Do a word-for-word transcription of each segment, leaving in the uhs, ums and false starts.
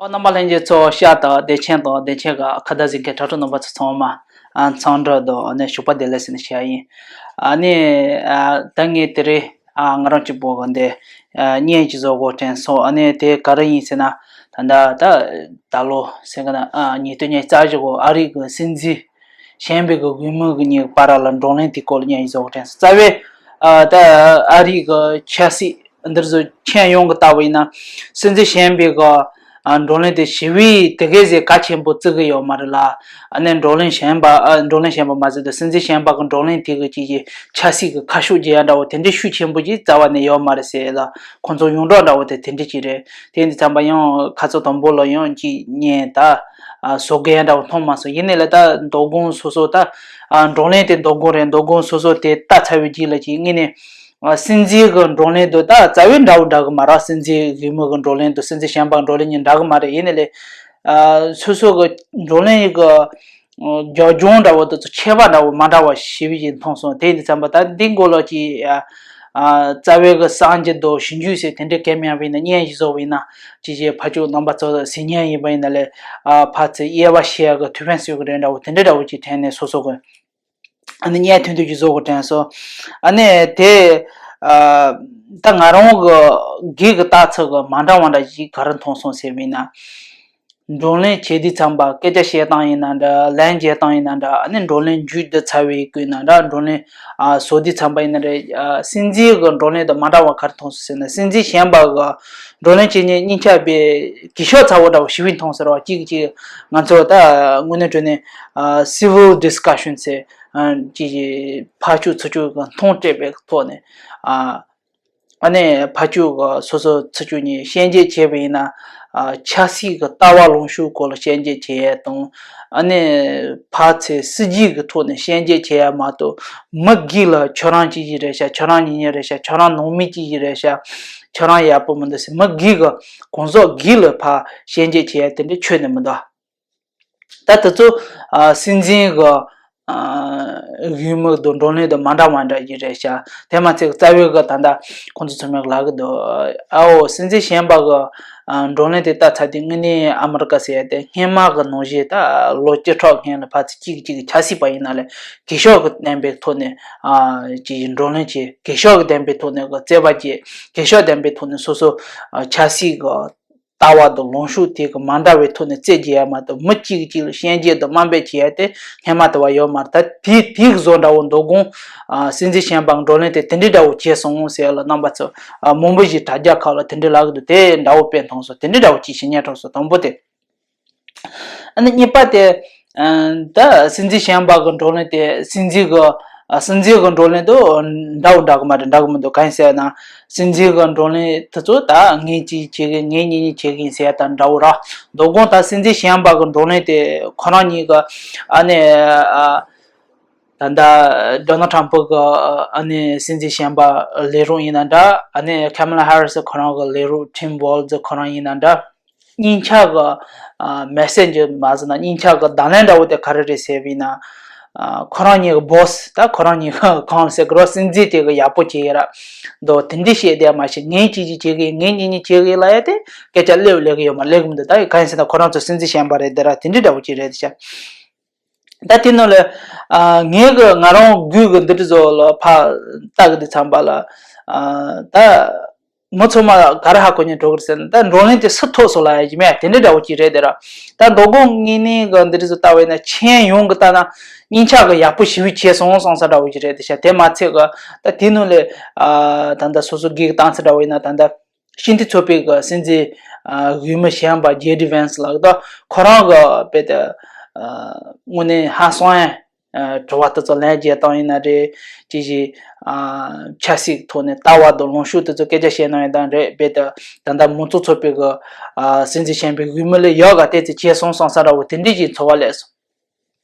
རྣམ་པ་ལྷན་རྒྱས་ཚོ། ཤ་དང་བདེ་ཆེན་དང་བདེ་ཆེན་གྱི་ཁ་བརྡ་གཟིགས་མཁན་དྲ་གྲོགས་རྣམ་པ་ཚོ་ཚང་མ་ཨ་འཚམས་འདྲི་དང་ནས་ཞོགས་པ་བདེ་ལེགས་ཟེར་ནས་ཞུ་ཡ་ཡིན། ཨ་ནི་ཨ་ད་ངས་དེ་རིང་ཨ་ང་རང་གཅིག་པོ་གི་འདི་ཨ་བརྙན་ཅིག་བཟོ་དགོས་དྲན་སོང་། ཨ་ནི་དེ་ག་རེ་ཡིན་ཟེར་ན། ད་ད་ད་ད་ལོ་ཟེར་གི་ན་ཨ་ཉིས་སྟོང་ཉི་ཤུ་རྩ་བཞི་གི་ཨ་རི་གི་སྲིད་འཛིན་གཞན་པའི་གི་འོས་མི་གི་གཉིས་བར་ལ་བགྲོ་གླེང་དེ་སྐོར་ལ་བརྙན་ཅིག་བཟོ་དགོས་དྲན་སོང་། རྩ་བའི་ཨ་ད་ཨ་རི་གི་ཆབ་སྲིད་འདིར་བཟོ་ཁྱོན་ཡོངས་ཀྱི་ལྟ་བུ་ཡིན་ན། སྲིད་འཛིན་གཞན་པའི་གི་ཨ་བགྲོ་གླེང་དེ་ཞི་བའི་དེ་གས་ཟེར་གལ་ཆེན་པོ་བརྩི་གི་ཡོད་མ་རེད་ལ། ཨ་ནི་བགྲོ་གླེང་གཞན་པ་ཨ་བགྲོ་གླེང་གཞན་པ་མ་ཟད་དུ་སྲིད་འཛིན་གཞན་པ་གི་བགྲོ་གླེང་དེ་གི་ཅིག་གི་ཆབ་སྲིད་ཀྱི་ཁ་ཕྱོགས་བརྗེ་ཡ་འདྲ་བོ་དེ་འདྲའི་ཤུགས་ཆེན་པོ་ཅིག་རྩ་བ་ནས་ཡོད་མ་རེད་ཟེར་ལ། ཁོང་ཚོ་ཡོངས་གྲགས་འདྲ་བོ་དེ་དེ་འདྲ་ཅིག་རེད། དེ་འདི་ཚང་མ་ཡང་ཁ་ཚོ་དང་པོ་ལ་ཡང་ཅིག་བརྙན་ད་ཨ་བཟོ་གི་ཡ་འདྲ་བོ་མཐོང་མ་སོང་། ཡིན་ནའི་ལ་ད་མདོ་དགོང་སོ་སོ་ད་ཨ་བགྲོ་གླེང་དེ་མདོ་དགོང་རེད། མདོ་དགོང་སོ་སོ་དེ་ལྟ་ཚར་བའི་རྗེས་ལ་ཅིག་ངས་ནས། ཨ་སྲིད་འཛིན་གྱི་བགྲོ་གླེང་དུ་ད་རྩ་བའི་འདྲ་བོ་འདྲ་གི་མ་རེད། སྲིད་འཛིན་འོས་མི་གི་བགྲོ་གླེང་དུ་སྲིད་འཛིན་གཞན་པ་བགྲོ་གླེང་གཉིས་འདྲ་གི་མ་རེད། ཡིན་ནའི་ལས་ཨ་སོ་སོ་གི་བགྲོ་གླེང་གི་རྒྱབ་ལྗོངས་འདྲ་བོ་དེ་ཚོ་ཁྱད་པར་འདྲ་བོ་མ་འདྲ་བ་ཞེ་པོ་ཅིག་མཐོང་སོང་། དེ་ཡིན་དུས་ཙམ་པ་ད་འདི་མགོ་ལོག་གི་ཨ་ཨ་རྩ་བའི་གི་གསར་འགྱུར་དང་ཞིབ་འཇུག་ཟེར་དེ་འདྲའི་གལ་མེད་པ་ཡིན་ན། བརྙན་ཞིག་བཟོ་བ་ཡིན་ན་ཅིག་ཅིག་ཕར་ཚུར་རྣམ་པ་ཚོ་གཟིགས་མཁན་ཡིན་པ་ཡིན་ན་ལས་ཨ་ཕར་ཚུར་དབྱེ་བ་ཕྱེ་ཡ་གི་ཐུགས་ཕན་གསོས་གི་རེད་འདྲ་བོ་དེ་འདྲའི་འདྲ་བོ་ཅིག་དྲན་ནས་སོ་སོ་གི་ཨ་ནི་བརྙན་ཐུང་ཐུང་ཅིག་བཟོ་དགོས་དྲན་སོང་། ཨ་ནི་དེ་ཨ་ད་ང་རང་གི་སྒེར་གྱི་ལྟ་ཚུལ་གྱི་མ་འདྲ་བ་འདྲ་ཞིག་ག་རེ་མཐོང་སོང་ཟེར་བ་ཡིན་ན། བགྲོ་གླེང་བྱེད་དུས་ཙམ་པ་སྐད་ཆ་བཤད་སྟངས་ཡིན་ན་འདྲ། ལན་འཇལ་སྟངས་ཡིན་ན་འདྲ། ཨ་ནི་བགྲོ་གླེང་མཇུག་བསྡུ་ཚར་བའི་སྐབས་ན་འདྲ། བགྲོ་གླེང་ཨ་བཟོ་དུས་ཙམ་པ་ཡིན་ན་འདྲ། ཨ་སྲིད་འཛིན་གྱི་བགྲོ་གླེང་དང་མ་འདྲ་བ་ག་རེ་མཐོང་སོང་ཟེར་ན། སྲིད་འཛིན་གཞན་པ་གི་བགྲོ་གླེང་བྱེད་མཁན་གཉིས་ཆ་དཔེ་གུས་ཞབས་ཚ་བོ་འདྲ་བོ་ཞེ་པོ་མཐོང་ཟེར་བ། གཅིག་གིས་གཅིག་ང་ཚོ་ད་དངོས་གནས་དྲང་གནས་ཨ་civil discussion ཟེར། ཨ་ཅིག་ཕར་ཕྱོགས་ཚུར་ཕྱོགས་ཀྱི་མཐོང་སྤྲད་པའི་ཐོག་ནས། ཨ་ཨ་ནི་ཕར་ཕྱོགས་ཀྱི་སོ་སོ་ཚུར་ཕྱོགས་གཉིས་ཤན་འབྱེད་བྱས་པ་ཡིན་ན། ཨ་ཆབ་སྲིད་ཀྱི་ལྟ་བ་ལངས་ཕྱོགས་སྐོར་ལ་ཤན་འབྱེད་བྱེད་ཡས་དང་། ཨ་ནི་ཕར་ཚུར་སྲིད་ཇུས་ཀྱི་ཐོག་ནས་ཤན་འབྱེད་བྱེད་ཡས་མ་གཏོགས། མི་སྒེར་ལ་ཁྱོད་རང་ཅི་ཞིག་རེད་ཤག་ཁྱོད་རང་གཉིས་གཉིས་རེད་ཤག་ཁྱོད་རང་ནང་མི་ཅི་ཞིག་རེད་ཤག་ཁྱོད་རང་ཡག་པོ་མི་འདུག་ཟེར། མི་སྒེར་གྱི་གང་ཟག་སྒེར་ལ་ཕར་ཤན་འབྱེད་བྱེད་ཡ་དེ་འདྲ་ཁྱོན་ནས་མི་འདུག་ད་དེ་ཚོ་ཨ་སྲིད་འཛིན་གྱི་ཨ་འོས་མི་དང་བགྲོ་གླེང་དང་མ་འདྲ་མ་འདྲ་ཞིག་རེད་ཤག་དེ་མ་ཚད་རྩ་བའི་གི་ད་ལྟ་ཁོང་ཚོ་ཚང་མས་ལབ་གི་འདུག་ཨའོ་སྲིད་འཛིན་གཞན་པ་གི་ཨ་བགྲོ་གླེང་དེ་ལྟ་ཚར་དུས། དངོས་གནས་ཨ་མི་རི་ཀ་ཟེར་ཡ་དེ་སྔོན་མ་གི་ནང་བཞིན་ད་ལོ་བཅུ་ཕྲག་སྔོན་ལ་ཕར་ཚུར་གཅིག་གིས་གཅིག་གི་ཆབ་སྲིད་པ་ཡིན་ན་ལས་གུས་ཞབས་ཀྱི་ལྡན་པའི་ཐོག་ནས་ཨ་ཅིག་བགྲོ་གླེང་བྱེད། གུས་ཞབས་ཀྱི་ལྡན་པའི་ཐོག་ནས་གི་རྩོད་པ་བྱེད། གུས་ཞབས་ལྡན་པའི་ཐོག་ནས་སོ་སོ་ཨ་ཆབ་སྲིད་ཀྱི་ལྟ་བ་དང་ལངས་ཕྱོགས་དེ་གི་མ་འདྲ་བའི་ཐོག་ནས་རྩོད་རྒྱག་ཡ་མ་གཏོགས། མི་གཅིག་གིས་གཅིག་ལ་ཤན་འབྱེད་དང་དམའ་འབེབས་བྱེད་ཡ་དེ་སྔོན་མ་དེ་བ་ཡོད་མ་རེད། ད་དེ་དེ་གི་བཟོ་འདྲ་བོ་མདོ་དགོང་ཨ་སྲིད་འཛིན་གཞན་པ་བགྲོ་གླེང་དེ་དེ་འདྲའི་འདྲ་བོ་བྱས་སོང་ཟེར་ཡ་ལ། རྣམ་པ་ཚོ་ཨ་མང་པོ་ཞིག་དྲ་རྒྱ་ཁག་ལ་དེ་འདྲའི་ལབ་གི་འདུག་དེ་འདྲ་བོ་དཔེ་མཐོང་སོང་། དེ་འདྲའི་འདྲ་བོ་ཅིག་ཞིག་ཉན་དྲན་སོང་། དང་པོ་དེ། ཨ་ནི་གཉིས་པ་དེ། ཨ་ད་སྲིད་འཛིན་གཞན་པ་གི་བགྲོ་གླེང་དེ་སྲིད་འཛིན་གི་ཨ་སྲིད་འཛིན་གི་བགྲོ་གླེང་དང་འདྲ་བོ་འདྲ་གི་མ་རེད། འདྲ་གི་མི་འདུག་གང་ཡིན་ཟེར་ན། སྲིད་འཛིན་གི་བགྲོ་གླེང་དེ་ཚོ་ད་ངས་གཅིག་བྱེད་གི་ཡིན། ངས་གཉིས་གཉིས་བྱེད་གི་ཡིན་ཟེར་ཡ་དང་འདྲ་བོ་ར། མདོ་དགོང་ད་སྲིད་འཛིན་གཞན་པ་གི་བགྲོ་གླེང་དེ་ཁོ་རང་གཉིས་གི་ཨ་ནི་ཨ་ད་ལྟ་ཌོ་ནལ་ཊམ་པ་གི་ཨ་ནི་སྲིད་འཛིན་གཞན་པ་ལས་རོགས་ཡིན་ན་འདྲ། ཨ་ནི་ཁ་མ་ལ་ཧེ་རི་སི་ཁོ་རང་གི་ལས་རོགས་ཊིམ་ཝོལ་ཛི་ཁོ་རང་ཡིན་ན་འདྲ། སྙིང་ཆ་གི་ཨ་མེ་སེཇ་མ་ཟེར་ན། སྙིང་ཆ་གི་བརྡ་ལན་འདྲ་བོ་དེ་ག་རེ་རེད་ཟེར་བ་ཡིན་ན། ཨ་ཁོ་རང་གཉིས་ཀྱི་བོ་སི་ད་ཁོ་རང་གཉིས་ཀྱི་གང་ཟེར་དགོས་རེད། སྲིད་འཛིན་དེ་གི་ཡག་པོ་བྱེད་ཡ་ར་འདུག་དེ་འདྲ་བཤད་བསྡད་ཡ་མ་གཞི། ངས་གཅིག་གཅིག་བྱེད་གི་ཡིན། ངས་གཉིས་གཉིས་བྱེད་གི་ཡིན་ལབ་ཡ་དེ་སྐད་ཆ་སླེབས་སླེབས་གི་ཡོད་མ་རེད། སླེབས་གི་མི་འདུག་ད་གང་ཡིན་ཟེར་ན་ཁོ་རང་ཚོ་སྲིད་འཛིན་གཞན་པ་རེད་དེ་ར། དེ་འདྲ་འདྲ་བོ་ཅིག་རེད་དེ་ཤག་ད་དེ་ནང་ལ་ཨ་ངས་གི་ང་རང་སྒོས་གི་འདི་འདྲ་བཟོ་ལ་ཕར་ལྟ་གི་དུས་ཙམ་པ་ལ། ཨ་ད་མི་ཚང་མ་ག་རེ་ཧ་གོ་ཉན་འགྲོ་གི་རེད་ཟེར་ན། ད་བགྲོ་གླེང་དེ་སུ་ཐོབ་སོང་ལབ་ཡ་ཡིན་མེད་དེ་འདྲ་འདྲ་བོ་ཅིག་རེད་དེ་ར། ད་མདོ་དགོང་དངོས་གནས་གི་འདི་འདྲ་བཟོ་ལྟ་བས་ན་ཁྱོན་ཡོངས་གི་ལྟ་ན་སྙིང་ཆ་གི་ཡག་པོ་ཞེ་པོ་བྱས་སོང་བསམ་ས་འདྲ་བོ་ཅིག་རེད་དེ་ཤག་དེ་མ་ཚད་གི་ད་དེ་ནང་ལ་ཨ་ད་ལྟ་སོ་སོ་སྒེར་གི་གཏམ་ཚིག་འདྲ་བོ་ཡིན་ན། ད་ལྟ་ཤིན་ཏུ་ཚོགས་པའི་གི་སྲིད་འཛིན་ཨ་འོས་མི་གཞན་པ་ཇེ་ཌི་ཝན་སི་ལགས་དང་ཁོ་རང་གི་དཔེ་དེ་ཨ་དངོས་གནས་ཧང་སང་ཡ་ཨ་དྲི་བ་དེ་ཚོ་ལན་བརྒྱབ་སྟངས་ཡིན་ན་རེད། ཅི་ཞིག་ཨ་ཆབ་སྲིད་ཐོག་ནས་ལྟ་བ་དང་ལངས་ཕྱོགས་དེ་ཚོ་སྐད་ཆ་བཤད་གནང་ཡ་དང་རེད། དཔེ་དེ་ད་ལྟ་མང་གཙོ་ཚོགས་པའི་གི་ཨ་སྲིད་འཛིན་གཞན་པའི་འོས་མི་ལས་ཡག་ག་ཏོག་ཙམ་བྱས་སོང་བསམ་ས་འདྲ་བོ་དེ་འདྲ་ཞིག་ཚོར་བ་སླེབས་སོང་།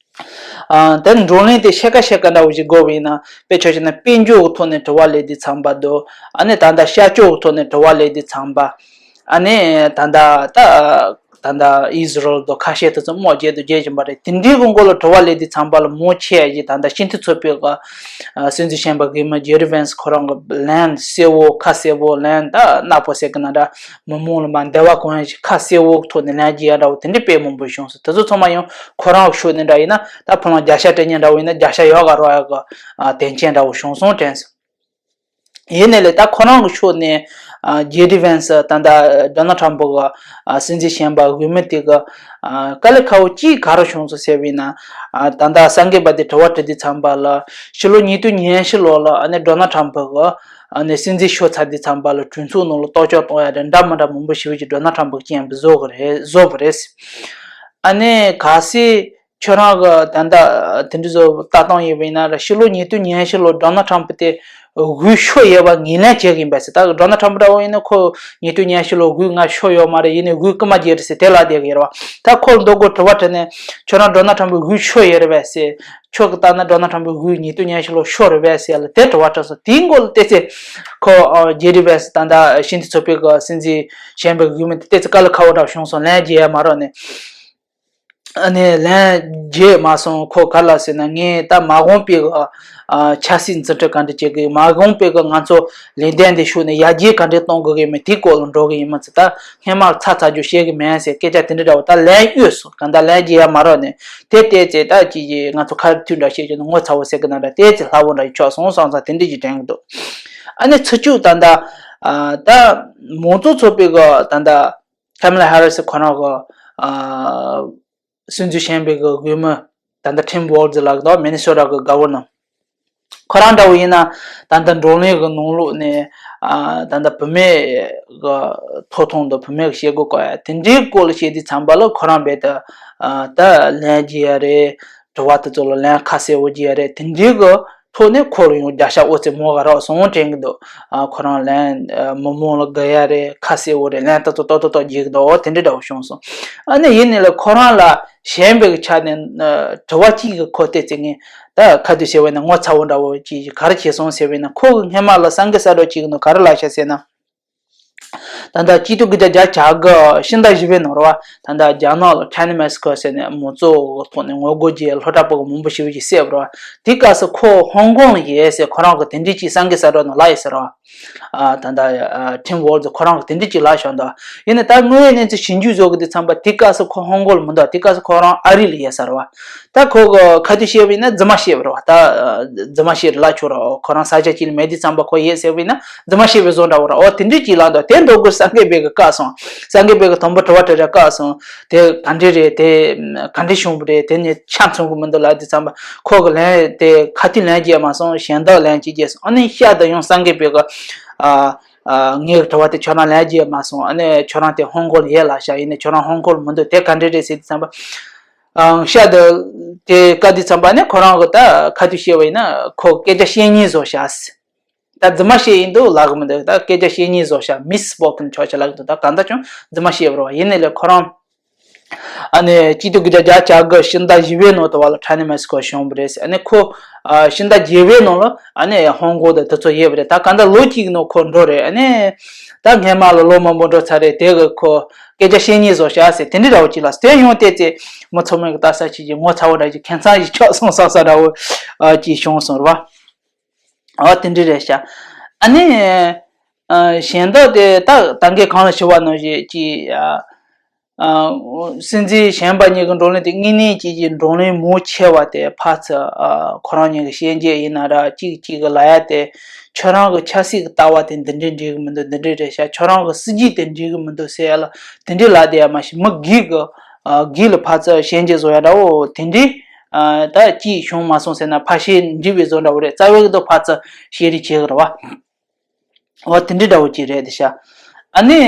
ཨ་དེ་བགྲོ་གླེང་དེ་ཕྱེད་ཀ་ཕྱེད་ཀ་འདྲ་བོ་ཞིག་དགོས་པ་ཡིན་ན། དཔེ་ཆ་བཞག་ན་དཔལ་འབྱོར་གྱི་ཐོག་ནས་དྲི་བ་སླེབས་དུས་ཙམ་པ་འདུག་ཨ་ནི་ད་ལྟ་ཤར་ཕྱོགས་ཀྱི་ཐོག་ནས་དྲི་བ་སླེབས་དུས་ཙམ་པ། ཨ་ནི་ད་ལྟ་ད་ ད་ལྟ་ཨི་ཟི་རལ་དང་ཁ་ཤས་དེ་ཚོ་དམག་རྒྱག་དང་རྒྱག་བཞིན་པ་རེད། དེ་འདྲའི་གི་སྐོར་ལ་དྲི་བ་སླེབས་དུས་ཙམ་པ་ལ་མང་ཆེ་བ་ཞིག་ད་ལྟ་སྤྱི་འཐུས་ཚོགས་པའི་གི་སྲིད་འཛིན་གཞོན་པ་འོས་མི་ཇེ་ཌི་ཝན་སི་ཁོ་རང་གི་ལན་གསལ་བོ་ཁ་གསལ་བོ་ལན་ད་ནག་པོ་ཟེར་གི་ན་འདྲ། མི་མང་ལ་མ་འདོད་པ་གང་ཡང་ཞིག་ཁ་གསལ་བོ་ཐོག་ནས་ལན་རྒྱག་ཡ་འདྲ་བོ་དེ་འདྲའི་དཔེ་མང་པོ་བྱུང་སོང་། དེ་ཚོ་ཚང་མ་ཡང་ཁོ་རང་གི་ཕྱོགས་ནས་འདྲ་ཡིན་ན་ད་ཕུ་ལང་རྒྱལ་ཤ་སྤྲད་མཁན་འདྲ་བོ་ཡིན་ན་རྒྱལ་ཤ་ཡག་ག་རོགས་ཡག་གི་དོན་རྐྱེན་འདྲ་བོ་བྱུང་སོང་དྲན་སོང་། ཡིན་ནའི་ལས་ད་ཁོ་རང་གི་ཕྱོགས་ནས་ཇེ་ཌི་ཝན་སི་ད་ལྟ་ཌོ་ནལ་ཊམ་པ་གི་སྲིད་འཛིན་གཞོན་པ་འོས་མི་དེ་གི་དཀའ་ལས་ཁག་པོ་གཅིག་ག་རེ་བྱུང་སོང་ཟེར་བས་ན། ད་ལྟ་གསར་འགོད་པ་དེ་དྲི་བ་དྲི་དུས་ཙམ་པ་ལ་ཕྱི་ལོ་ཉིས་སྟོང་ཉི་ཤུ་ལོ་ལ་ཨ་ནི་ཌོ་ནལ་ཊམ་པ་གི་ཨ་ནི་སྲིད་འཛིན་ཤོར་ཚར་དུས་ཙམ་པ་ལ་གྲོས་ཚོགས་ནང་ལ་གཏོར་བཅོམ་གཏོང་ཡ་དེ་འདྲ་མི་འདྲ་མང་པོ་ཞེ་པོ་ཅིག་ཌོ་ནལ་ཊམ་པ་གི་རྐྱེན་པས་བཟོ་གི་རེད་བཟོ་བ་རེད། ཨ་ནི་གལ་སྲིད་ཁྱོད་རང་གི་ད་ལྟ་དེ་འདྲ་བཟོ་ལྟ་སྟངས་ཡིན་པ་ཡིན་ན་ར་ཕྱི་ལོ་ཉིས་སྟོང་ཉི་ཤུ་ལོ་ཌོ་ནལ་ཊམ་པ་དེ་འོས་ཤོར་ཡོད་པ་ངོས་ལེན་བྱེད་ཀྱི་ཡིན་པ་ཟེར། ད་ཌོ་ནལ་ཊམ་པ་འདྲ་བོ་ཡིན་ན་ཁོ་ཉིས་སྟོང་ཉི་ཤུ་ལོ་འོས་ང་ཤོར་ཡོད་མ་རེད། ཡིན་ནའི་འོས་རྐུ་མ་བརྒྱབ་རེད་ཟེར་དེ་ལབ་བསྡད་ཀྱི་ཡོད་རེད་བ། ད་ཁོ་ལ་མདོ་སྒོ་དྲི་བ་དྲིས་ནས་ཁྱོད་རང་ཌོ་ནལ་ཊམ་པའི་འོས་ཤོར་ཡོད་རེད་པས་ཟེར། ཁྱོད་ཀྱི་ལྟ་ན་ཌོ་ནལ་ཊམ་པའི་འོས་ཉིས་སྟོང་ཉི་ཤུ་ལོ་ཤོར་རེད་པས་ཟེར་ལ་དེ་དྲི་བ་དྲིས་སོང་། དེའི་མགོ་ལ་བལྟས་ཚེ་ཁོ་ཇེ་ཌི་ཝན་སི་ད་ལྟ་སྤྱི་འཐུས་ཚོགས་པའི་གི་སྲིད་འཛིན་གཞོན་པའི་འོས་མི་དེ་བལྟས་ཚེ་དཀའ་ལས་ཁག་པོ་འདྲ་བྱུང་སོང་། ལན་རྒྱག་ཡ་མ་རག་ནས། ཨ་ནི་ལན་རྒྱག་མ་སོང་། ཁོ་ག་རེ་ལབ་ཟེར་ན། ངས་ད་མ་འོངས་པའི་གི་ཆབ་སྲིད་འཛིན་གྲྭ་ག་འདྲ་བྱེད་དགོས། མ་འོངས་པའི་གི་ང་ཚོ་ལས་དོན་འདི་ཞུགས་ནས་ཡར་རྒྱས་ག་འདྲ་གཏོང་དགོས་ཀྱི་མིན་དེའི་སྐོར་ལ་འགྲོ་གི་ཡིན་མ་ཚད། ད་སྔས་མ་ལ་ཚ་ཚ་རྒྱུ་བཤད་གི་མིན་ཟེར་སྐད་ཆ་དེ་འདྲ་འདྲ་བོ་ད་ལན་གཡོལ་སོང་། གང་ལྟར་ལན་རྒྱག་ཡ་མ་རག་ནས་དེ་བལྟས་ཚེ་ད་ཅི་ཡི་ང་ཚོ་ཁ་ཐུག་འདྲ་བཤད་རྒྱུ་ནི་ངོ་ཚ་བོ་ཟེར་གི་ན་འདྲ། བལྟས་ཚེ་སླ་བོ་འདྲ་ཡི་ཆོག་སོང་བསམ་བསམ་དེ་འདྲ་ཞིག་དྲན་གི་འདུག་ཨ་ནི་ཚུར་ཅུག་ད་ལྟ་ད་མང་གཙོ་ཚོགས་པའི་གི་ད་ལྟ་ཁ་མ་ལ་ཧ་རི་སི་ཁོ་རང་གི་ཨ་སྲིད་འཛིན་གཞོན་པའི་གི་འོས་མི་ད་ལྟ་ཊིམ་ཝོལ་ཛི་ལགས་དང་མི་ནི་སོ་ཊ་གི་གྷ་ཝར་ནར་ཁོ་རང་འདྲ་བོ་ཡིན་ན་ད་ལྟ་བགྲོ་གླེང་གི་ནང་ལོགས་ནས་ཨ་ད་ལྟ་བུད་མེད་གི་ཐོབ་ཐང་དང་བུད་མེད་གི་བྱེད་སྒོ་བཀག་ཡ་དེ་འདྲའི་སྐོར་ལ་བཤད་དུས་ཙམ་པ་ལ་ཁོ་རང་རྦད་དེ་ཨ་ད་ལན་རྒྱག་ཡ་རེད། དྲི་བ་དེ་ཚོ་ལ་ལན་ཁ་གསལ་བོ་རྒྱག་ཡ་རེད། དེ་འདྲའི་གི་ཐོག་ནས་ཁོ་ལ་ཡང་རྒྱལ་ཤ་ཨོ་ཙི་མོ་ག་རག་སོང་དྲན་གི་འདུག་ཨ་ཁོ་རང་ལན་ཨ་མི་མང་ལ་དགའ་ཡ་རེད། ཁ་གསལ་བོ་རེད། ལན་ཏག་ཏག་ཏག་ཏག་ཏག་རྒྱག་གི་འདུག་འོ་དེ་འདྲ་འདྲ་བོ་བྱུང་སོང་། ཨ་ནི་ཡིན་ནའི་ལ་ཁོ་རང་ལ་གཞན་པའི་གི་ཆ་ནས་ཨ་དྲི་བ་གཅིག་གི་ཁོ་བལྟས་ཚེ་ངས་ད་ཁ་ཐུག་བཤད་པ་ཡིན་ན་ངོ་ཚ་བོ་འདྲ་བོ་ཅིག་ག་རེ་བྱས་སོང་ཟེར་བ་ཡིན་ན། ཁོ་གི་སྔས་མ་ལ་གསར་འགོད་གསར་བསྒྲགས་གཅིག་གི་ནང་ག་རེ་ལབ་ཤག་ཟེར་ན། ད་ལྟ་སྤྱི་ལོ་གཅིག་སྟོང་དགུ་བརྒྱ་བརྒྱད་ཅུ་གྱ་དགུ་ཕྱི་ཟླ་བཞི་པའི་ནང་རེད་བ། ད་ལྟ་རྒྱ་ནག་ལ་ཁྲན་མེ་སི་ཁོ་ཟེར་ནས་མང་གཙོ་གི་ཐོག་ནས་ངོ་རྒོལ་གྱི་སློབ་གྲྭ་པ་གི་མང་པོ་ཞེ་པོ་ཅིག་བསད་པ་རེད་བ། དེ་སྐབས་སུ་ཁོ་ཧོང་ཀོང་ལ་ཡོད་ཟེར་ཁོ་རང་གི་དེ་འདྲའི་ཅིག་གསར་འགོད་གསར་བསྒྲགས་ནང་ལབ་ཡོད་ཟེར་བ། ཨ་ད་ལྟ་ཨ་ཊིམ་ཝོལ་ཛི་ཁོ་རང་གི་དེ་འདྲའི་ཅིག་ལབ་བཞག་འདུག་ཡིན་ནའི་ད་དངོས་ཡོད་གནས་ཚུལ་ཞིབ་འཇུག་བཟོ་གི་དུས་ཙམ་པ་དེ་སྐབས་སུ་ཁོ་ཧོང་ཀོང་ལ་མི་འདུག་དེ་སྐབས་སུ་ཁོ་རང་ཨ་རི་ལ་ཡོད་ཟེར་བ། ད་ཁོ་གི་ཁ་ཐུག་བཤད་པ་ཡིན་ན་རྫུན་མ་བཤད་པ་རེད་བ། ད་རྫུན་མ་བཤད་རེད་ལབ་ཆོག་རེད། ཁོ་རང་ས་ཆ་གཅིག་ལ་མེད་དུས་ཙམ་པ་ཁོ་ཡོད་ཟེར་བ་ཡིན་ན་རྫུན་མ་བཤད་པའི་བཟོ་འདྲ་བོ་རེད། འོ་དེ་འདྲའི་ཅིག་ལབ་འདུག་དེ་འདྲ་གི་གསར་འགོད་པའི་གི་བཀག་སོང་། གསར་འགོད་པའི་གི་དང་པོ་དྲི་བ་དྲི་རེ་བཀག་སོང་། དེ་ག་འདྲ་རེད། དེ་ག་འདྲ་བྱུང་བ་རེད། དེ་ནི་ཆ་མཚུངས་གི་མི་འདུག་ལབ་དུས་ཙམ་པ་ཁོ་གི་ལན་དེ་ཁ་ཐུག་ལན་རྒྱག་མ་སོང་། གཞན་དག་ལན་ཅིག་རྒྱག་སོང་། ཨ་ནི་ཤ་དང་ཡང་གསར་འགོད་པའི་གི་ཨ་ཨ་ངའི་དྲི་བ་དེ་ཁྱོད་རང་ལན་རྒྱག་མ་སོང་། ཨ་ནི་ཁྱོད་རང་དེ་ཧོང་ཀོང་ལ་ཡོད་ལབ་ཤག་ཡིན་ནའི་ཁྱོད་རང་ཧོང་ཀོང་ལ་མི་འདུག་དེ་ག་འདྲ་རེད་ཟེར་དུས་ཙམ་པ། ཨང་ཤ་དེ་དེ་བཀག་དུས་ཙམ་པ་ནི་ཁོ་རང་གི་ད་ཁ་ཐུག་བཤད་པ་ཡིན་ན་ཁོ་སྐད་ཆ་བཤད་སྙིང་བཟོ་ཤག་ད་རྫུན་མ་བཤད་ཡིན་འདུག་ལབ་གི་མི་འདུག་ད་སྐད་ཆ་བཤད་སྙིང་བཟོ་ཤག་མི་སི་པོ་ཀེན་ཆོག་ཆ་ལབ་གི་འདུག་ད་གང་ལྟར་ཀྱང་རྫུན་མ་བཤད་པ་རེད་བ། ཡིན་ནའི་ལས་ཁོ་རང་ཨ་ནི་སྤྱི་ལོ་གཅིག་སྟོང་དགུ་བརྒྱ་བརྒྱད་ཅུ་གྱ་དགུ་ཕྱི་ཟླ་བཞི་པའི་ནང་དུ་བ་ལ་ཁྲ་ནི་མེ་སི་ཁོ་བྱུང་བ་རེད་ཟེར། ཨ་ནི་ཁོ་ཨ་ཕྱི་ཟླ་བརྒྱད་པའི་ནང་ལ་ཨ་ནི་ཧོང་ཀོང་དུ་དུས་ཚོད་ཡོད་པ་རེད། ད་གང་ལྟར་ལོ་གཅིག་གི་ནང་ཁོ་འགྲོ་རེད། ཨ་ནི་ད་སྔས་མ་ལ་ལོ་མང་པོ་འགྲོ་ཚར་རེད། དེ་གི་ཁོ་སྐད་ཆ་བཤད་སྙིང་བཟོ་ཤག་ཟེར་དེ་འདྲ་འདྲ་བོ་ཅིག་ལ་དེ་ཡོང་བལྟས་ཚེ་མི་ཚང་མས་གི་ལྟ་ས་ཅིག་གི་ངོ་ཚ་བོ་འདྲ་ཅིག་ཁྱད་མཚར་ཞིག་ཆགས་སོང་བསམ་ས་འདྲ་བོ་ཨ་ཅིག་བྱུང་སོང་རེད་བ། ཨ་དེ་འདྲ་རེད་ཤག་ཨ་ནི་ཨ་གཞན་དག་དེ་ད་ད་གིན་གོང་ལ་ཞུས་པ་ནང་བཞིན་ཅིག་ཨ་ཨ་སྲིད་འཛིན་གཞོན་པ་གཉིས་ཀྱི་བགྲོ་གླེང་དེ་དངོས་གནས་ཅིག་གི་བགྲོ་གླེང་མང་ཆེ་བ་དེ་ཕར་ཚུར་ཨ་ཁོ་རང་གཉིས་ཀྱི་བཤད་རྒྱུ་ཡིན་ན་ར་གཅིག་གཅིག་གི་ལབ་ཡ་དེ་ཁྱོད་རང་གི་ཆབ་སྲིད་ཀྱི་ལྟ་བ་དེ་འདི་འདྲས་འགྲིག་གི་མི་འདུག་འདི་འདྲས་རེད་ཤག་ཁྱོད་རང་གི་སྲིད་ཇུས་དེ་འགྲིག་གི་མི་འདུག་ཟེར་ཡ་ལ་དེ་འདྲས་ལབ་བསྡད་ཡ་མ་གཞི་མི་སྒེར་གི་ཨ་སྒེར་ལ་ཕར་ཚུར་བཤད་རྒྱུ་བཟོ་ཡ་འདྲ་བོ་དེ་འདྲས་ཨ་ད་ཅིག་བྱུང་མ་སོང་ཟེར་ན་ཕར་བཤད་འགྲིག་པའི་བཟོ་འདྲ་བོ་རེད། རྩ་བའི་གི་དོ་ཕར་ཚུར་བཤད་རེས་བྱེད་གི་རེད་བ། འོ་དེ་འདྲས་འདྲ་བོ་ཅིག་རེད་དེ་ཤག་ཨ་ནི་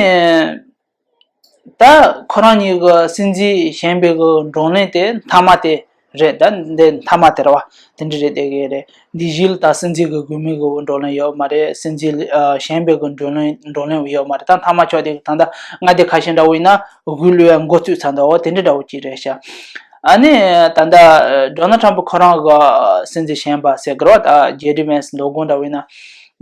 ད་ཁོ་རང་གཉིས་ཀྱི་སྲིད་འཛིན་གཞོན་པའི་གི་བགྲོ་གླེང་དེ་མཐའ་མ་དེ་རེད། ད་འདི་མཐའ་མ་དེ་རེད་བ། དེ་འདྲས་རེད་བསྡད་ཀྱི་རེད། འདི་བཞིན་ད་སྲིད་འཛིན་གྱི་འོས་མི་གི་བགྲོ་གླེང་ཡོད་མ་རེད། སྲིད་འཛིན་ཨ་གཞོན་པའི་གི་བགྲོ་གླེང་བགྲོ་གླེང་ཡོད་མ་རེད། ད་མཐའ་མ་ཆོག་དེ་ད་ལྟ་མངའ་སྡེ་ཁ་ཤས་འདྲ་བོ་ཡིན་ན་འོས་བླུག་ཡ་འགོ་བཙུགས་ཚར་འདུག་འོ་དེ་འདྲས་འདྲ་བོ་ཅིག་རེད་ཤག་ཨ་ནི་ད་ལྟ་ཌོ་ནལ་ཊམ་པ་ཁོ་རང་གི་སྲིད་འཛིན་གཞོན་པ་ཟེར་གི་རེད་བ། ད་ཇེ་ཌི་ཝན་སི་འདུག་དགོངས་འདྲ་བོ་ཡིན་ན།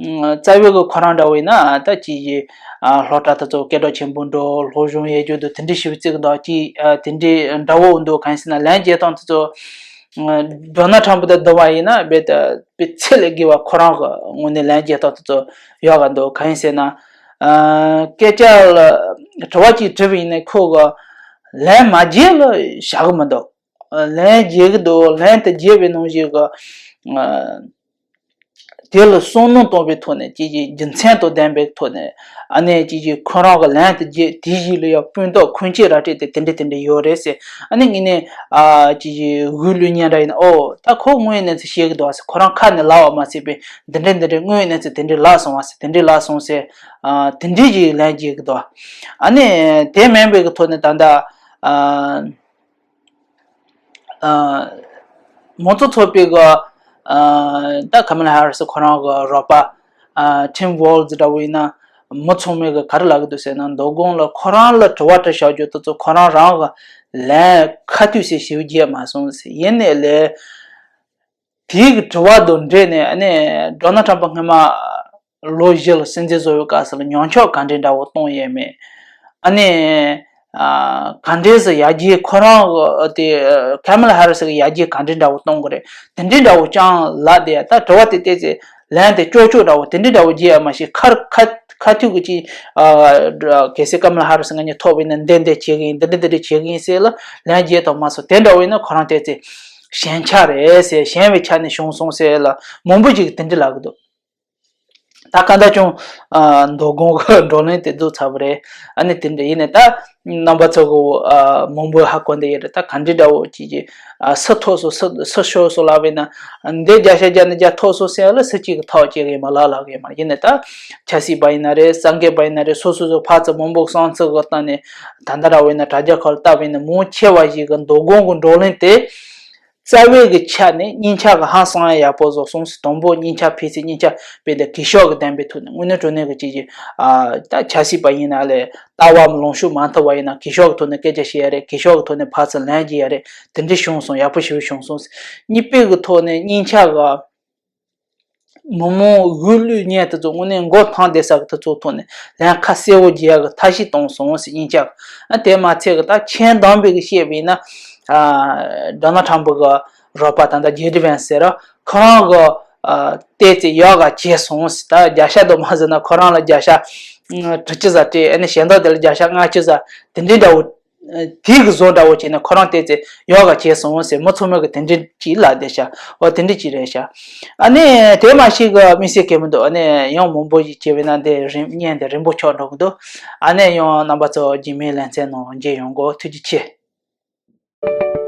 རྩ་བའི་གི་ཁོ་རང་འདྲ་བོ་ཡིན་ན་ད་ཅིག་གི་སློབ་གྲྭ་དེ་ཚོ་སྐད་གྲགས་ཆེན་པོ་འགྲོ། སློབ་སྦྱོང་ཡེ་རྒྱུ་འདུག་དེ་འདྲའི་ཞིབ་རྩིས་གི་འདུག་ཅིག་དེ་འདྲའི་འདྲ་བོ་འདུག་གང་ཡིན་ཟེར་ན་ལན་རྒྱག་སྟངས་དེ་ཚོ་ཌོ་ནལ་ཊམ་པ་དང་བསྡུར་བ་ཡིན་ན་རྦད་དེ་དཔེ་ཚད་ལས་བརྒལ་བ་ཁོ་རང་གི་ངོས་ནས་ལན་རྒྱག་སྟངས་དེ་ཚོ་ཡག་ག་འདུག་གང་ཡིན་ཟེར་ན། སྐད་ཆ་ལ་དྲི་བ་གཅིག་དྲིས་པ་ཡིན་ན་ཁོ་གི་ལན་མ་བརྒྱབ་ལ་བཞག་གི་མི་འདུག་ལན་རྒྱག་གི་འདུག་ལན་དེ་རྒྱག་པའི་ནང་བཞིན་གི་དེ་ལ་བསམ་མནོ་གཏོང་བའི་ཐོག་ནས་ཅིག་ཅིག་རྒྱུ་མཚན་དང་ལྡན་པའི་ཐོག་ནས་ཨ་ནི་ཅིག་ཅིག་ཁོ་རང་གི་ལན་དེ་རྒྱག་དེ་བཞིན་ལ་ཡང་སྤུན་ཟླ་ཁོང་ཁྱེད་ར་སྤྲད་དེ་དེ་འདྲ་དེ་འདྲ་ཡོད་རེད་ཟེར། ཨ་ནི་ངས་ནི་ཨ་ཅིག་ཅིག་དབུས་ལུས་ཉན་འདྲ་ཡིན་ན་ཨོ་ད་ཁོ་དངོས་ཡོད་གནས་ཚུལ་བཤད་གི་འདུག་ཟེར། ཁོ་རང་ཁ་ནས་ལབ་པ་མ་ཟད་པའི་འདི་འདྲ་འདི་འདྲ་དངོས་ཡོད་གནས་ཚུལ་དེ་འདྲ་ལབ་སོང་བ་ཟེར། དེ་འདྲ་ལབ་སོང་ཟེར། ཨ་དེ་འདྲ་ཅིག་ལན་རྒྱག་གི་འདུག་ཨ་ནི་དེ་མིན་པའི་གི་ཐོག་ནས་ད་ལྟ་ཨ། ཨ། མང་གཙོ་ཚོགས་པའི་གི་ཨ། ད་ཀ་མ་ལ་ཧ་རི་སི་ཁོ་རང་གི་རོགས་པ་ཨ། ཊིམ་ཝོལ་ཛི་འདྲ་བོ་ཡིན་ན་མི་ཚང་མས་གི་ག་རེ་ལབ་གི་འདུག་ཟེར་ན། མདོ་དགོང་ལ་ཁོ་རང་ལ་དྲི་བ་དྲི་བཞག་རྒྱུ་དེ་ཚོ་ཁོ་རང་རང་གི་ལན་ཁ་ཐུག་ཟེར་ཞིབ་རྒྱས་མ་སོང་ཟེར། ཡིན་ནའི་ལས། དེའི་གི་དྲི་བ་དང་འབྲེལ་ནས་ཨ་ནི་ཌོ་ནལ་ཊམ་པ་སྔོན་མ་ལོ་བཞི་ལ་སྲིད་འཛིན་བཟོ་བའི་སྐབས་སུ་ལ་ཉམས་ཆག་ག་འདྲའི་འདྲ་བོ་གཏོང་ཡས་མེད། ཨ་ནི་ཨ་ག་འདྲས་སུ་ཡར་རྒྱས་ཁོ་རང་གི་དེ་ཀ་མ་ལ་ཧ་རི་སི་གི་ཡར་རྒྱས་ག་འདྲའི་འདྲ་བོ་གཏོང་གི་རེད། དེ་འདྲའི་འདྲ་བོ་ཅང་ལབ་བསྡད་ཡ། ད་དྲི་བ་དེ་བལྟས་ཚེ་ལན་དེ་ཅོག་ཅོག་འདྲ་བོ་དེ་འདྲའི་འདྲ་བོ་རྒྱས་ཡ་མ་གཞི་ཁར་ཁ་ཁ་ཐུག་གི་ཅིག་ཨ་གལ་སྲིད་ཀ་མ་ལ་ཧ་རི་སི་ང་གཉིས་ཐོབ་པ་ཡིན་ན་འདི་འདི་བྱེད་གི་ཡིན། འདི་འདི་འདི་འདྲ་བྱེད་གི་ཡིན་ཟེར་ལ་ལན་རྒྱས་ཐོག་མ་སོང་། དེ་འདྲ་བོ་ཡིན་ན་ཁོ་རང་བལྟས་ཚེ། ཞན་ཆ་རེད་ཟེར། ཞན་པའི་ཆ་ནས་བྱུང་སོང་ཟེར་ལ་མང་པོ་ཅིག་དེ་འདྲ་ལབ་གི་འདུག་ད་གང་ལྟར་ཀྱང་ཨ། མདོ་དགོང་གི་བགྲོ་གླེང་དེ་ཚོ་ཚར་བ་རེད། ཨ་ནི་དེ་འདྲ་ཡིན་ནས་ད་རྣམ་པ་ཚོ་གི་ཨ། མང་པོ་ཧ་གོ་འདི་ཡོད་རེད། ད་ག་འདྲ་འདྲ་བོ་ཅིག་གི་ཨ། སུ་ཐོབ་སོང་སུ་སུ་ཤོར་སོང་ལབ་པས་ན། འདི་བརྒྱ་ཆ་བརྒྱ་ནས་བརྒྱ་ཐོབ་སོང་ཟེར་ལ་སུ་གཅིག་གི་ཐོབ་ཅིག་ཡིན་མ་ལབ་ལབ་གི་ཡིན་མ་རེད། ཡིན་ནས་ད་ཆབ་སྲིད་པ་ཡིན་ན་རེད། གསར་འགོད་པ་ཡིན་ན་རེད། སོ་སོ་སོ་ཕར་ཚུར་མང་པོ་བསམ་ཚུལ་གི་སྟེང་ནས་ད་ལྟ་ར་བས་ན་དྲ་རྒྱ་ཁག་ལ་བལྟ་བས་ན་མང་ཆེ་བ་ཞིག་གི་མདོ་དགོང་གི་བགྲོ་གླེང་དེ། རྩ་བའི་གི་ཆ་ནས་སྙིང་ཆ་གི་ཧང་སང་ཡག་པོ་བཟོ་སོང་ཟེར། དང་པོ་སྙིང་ཆ་ཕལ་ཆེར་སྙིང་ཆ་དཔེ་དེ་གུས་ཞབས་གི་ལྡན་པའི་ཐོག་ནས་དངོས་གནས་དྲང་གནས་གི་ཅིག་ཅིག་ཨ། ད་ཆབ་སྲིད་པ་ཡིན་ན་ལས་ལྟ་བ་ལོངས་ཤུགས་མང་ཐུབ་པ་ཡིན་ན་གུས་ཞབས་གི་ཐོག་ནས་སྐད་ཆ་བཤད་ཡ་རེད། གུས་ཞབས་གི་ཐོག་ནས་ཕར་ཚུར་ལན་རྒྱག་ཡ་རེད། དེ་འདྲ་བྱུང་སོང་། ཡག་པོ་ཞིག་བྱུང་སོང་ཟེར། གཉིས་པའི་གི་ཐོག་ནས་སྙིང་ཆ་གི་མི་མང་དབུས་ལུས་ཉེན་དེ་ཚོ་དངོས་གནས་མགོ་ཐང་བསྡད་ས་གི་དེ་ཚོ་ཐོག་ནས་ལན་ཁ་གསལ་བོ་རྒྱག་ཡག་གི་ཐབས་ཤེས་བཏང་སོང་ཟེར་སྙིང་ཆ། ཨ་དེ་མ་ཚད་གི་ད་མཁྱེན་དམ་པའི་གི་བཤད་པ་ཡིན་ན། ཨ་ཌོ་ནལ་ཊམ་པ་གི་རོགས་པ་ད་ལྟ་ཇེ་ཌི་ཝན་སི་ཟེར་ར་ཁོ་རང་གི་ཨ་བལྟས་ཚེ་ཡག་ག་བྱས་སོང་ཟེར། ད་བརྒྱ་ཆ་དུ་མ་ཟེར་ན་ཁོ་རང་ལ་བརྒྱ་ཆ་དྲུག་ཅུ་ཙམ་སྤྲད། ཨ་ནི་གཞན་དག་དེ་ལ་བརྒྱ་ཆ་ལྔ་བཅུ་ཙམ་དེ་འདྲའི་འདྲ་བོ། དེའི་གི་བཟོ་འདྲ་བོ་བྱས་ནས་ཁོ་རང་བལྟས་ཚེ་ཡག་ག་བྱས་སོང་ཟེར། མི་ཚང་མས་གི་དེ་འདྲ་ཅིག་ལབ་བསྡད་ཤག་འོ་དེ་འདྲ་ཅིག་རེད་ཤག་ཨ་ནི་དེ་མ་ཞིག་གི་དམིགས་བསལ་གལ་མི་འདུག་ཨ་ནི་ཡང་མང་པོ་ཞིག་བྱས་པས་ན་འདི་རིམ་བརྙན་འདི་རིང་པོ་ཆགས་འགྲོ་གི་འདུག་ཨ་ནི་ཡང་རྣམ་པ་ཚོ་རྗེས་མའི་ལེ་ཚན་ནང་མཇལ་ཡོང་གི། ཐུགས་རྗེ་ཆེ།